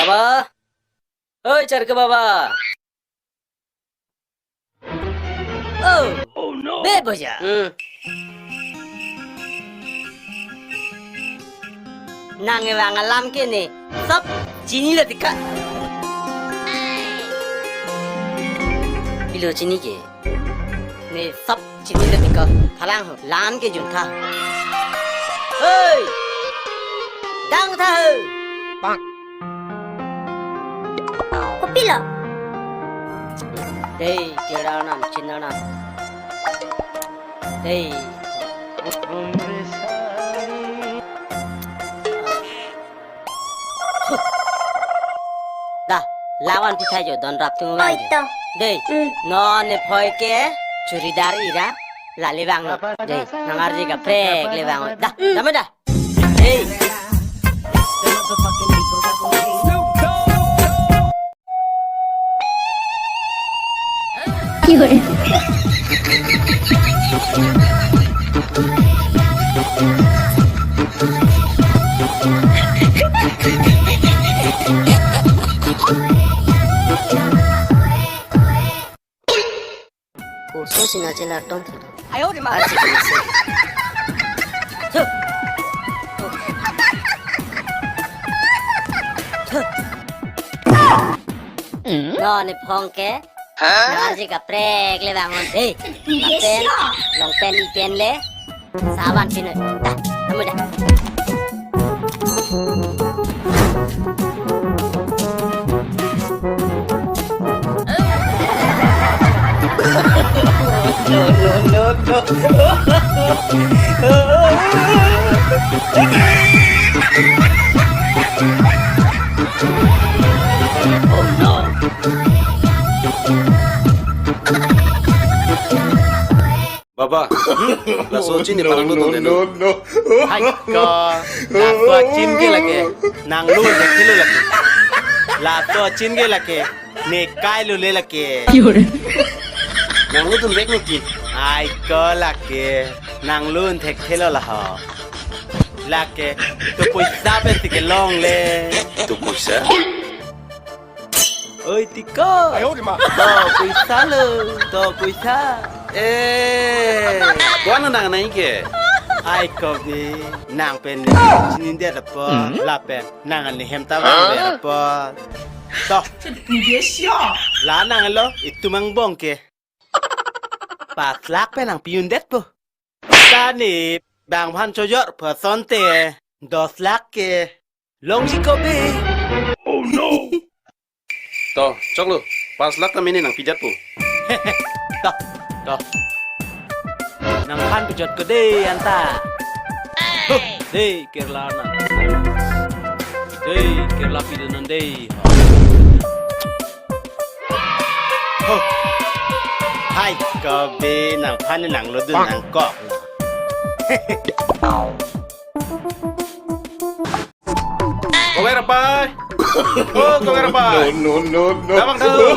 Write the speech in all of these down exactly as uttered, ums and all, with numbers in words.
Baba. Oi, Charke baba. Oh. Oh no. Be boja. Hmm. Nang kevang alam ke ne sab chinilo tiko. Pilo chini ke. Ne sab chinilo tiko. Phalang ho. Lam ke juntha. Hei. Dang tha ho. Kopilo? Dei, kira nam, chinna nam. Dei. Dah, lawan pithai jo, don rap tung. Oi, vang jo. To. Dei, hmm, non ne phoi ke, churidar ira, lale vang lo. Dei, nang arje kaprek le vang lo. Dah, hmm, dam dah. Hey. Kurso sina chela tom thilo. Ayo de ma. Arsi kini se. Thu. Thu. Non ne phong ke. Hah? Nang arje kaprek le vang on. Hei. Pen, long pen, i pen le. Savan sini. Dah, kamu dah. No, no, no, no. Oh no. Baba, laso chin ne parang lo. No, no, no, no. Hai ko, laso chin ke lake, nang lo thek thelo lake. Laso chin ke lake, ne kai lo le lake. Nang lo dun vek ne ti. Hai ko lake, nang lo thek thelo la ho. Lake, to poisa pen ti kelong le. To poisa? Oi, tiko. Ayo, di ma. To poisa lo, to poisa. Eh, ko-an nang nai ke? Ai ko bi, nang pen ne, chini dia dapo, hmm, lapen, nang ne hem ta, hah? Dapo. To. Dia sio. La nanglo, itum angbong ke. Pas lak pen nangpi-un detpo. Tani bang phan chojor pho asonte dos lakh ke longji ko be. Oh no. To, choklo. Pas lakh ta mene nangpi jat po. To, to. Nang phan pejot ko de anta. Huh, de kirla na. De kirla pi de non de. Ho. Hai ko be nang phan nang lo dun nangkok. Kowe rapai. Oh, kowe rapai. No, no, no, no. Damang tahu.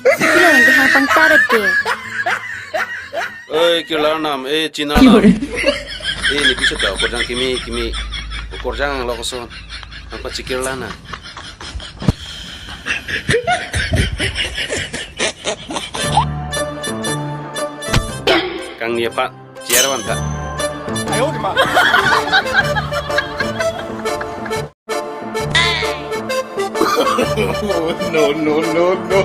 Sipilo nang kehang pangtaret ke. Oi, kirla nam, eh, china nam. Eh, ne piso ta, okorjang kimi, kimi, okorjang lo koson. Apa chikirla na? Kang ni apa? Chair wan ta. Ayo, di ma. No, no, no, no.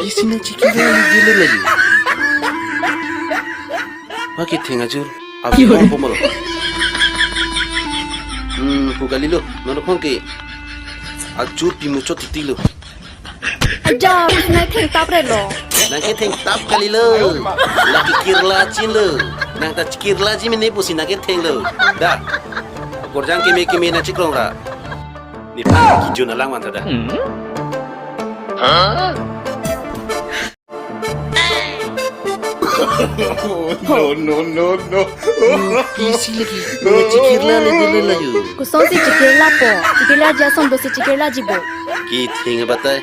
Isi na chikilo lagi, gilo lagi. Wa ketheng ajur. Abi, iyo, bom bom lo. Hmm, ko kalilo. Nono phone ke. Ajur pimuchot titi lo. Aja, nang thengtap re lo. Nang kethengtap kalilo. Lake kirla chin lo. Nang ta kirlaji mene pusi nang ketheng lo. Da. Okorjang kimi kimi nang chikrong ra. Ne pa kijun alang man ta da. Hmm? Hah? No, no, no, no. Pisi lagi. Chikirla le dele layu. Kosonsi chikirlapo. Chikirlaji ason dosi chikirlajipo. Kithing batai.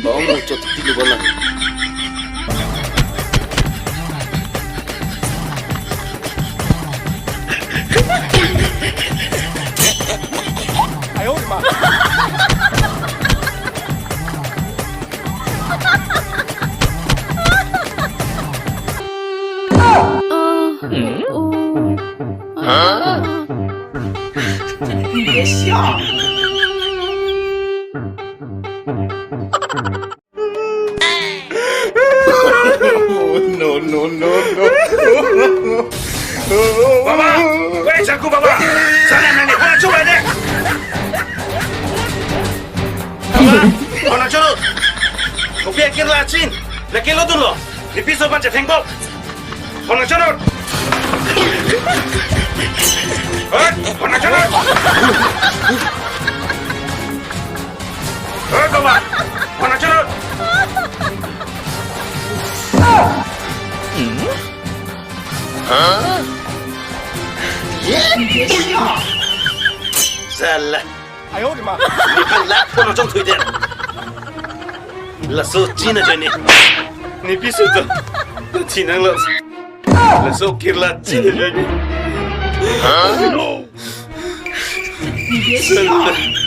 Bong muchot tilu bala. No, no, no, no. Baba! Wei, jaku baba! Sana nang ni, hana chula de! Baba! Hana chula! Kopi akir lachin! Laki lo dun lo! Nipi so pan chetheng bok! Hana chula! Hei! Hana chula! Hei, baba! Hana chula! Sala. Ayo, di ma. Nephan lak pon ojong thui den. Laso china jani. Nipi suto. Chinang lo. Laso kirla china jani. Sala.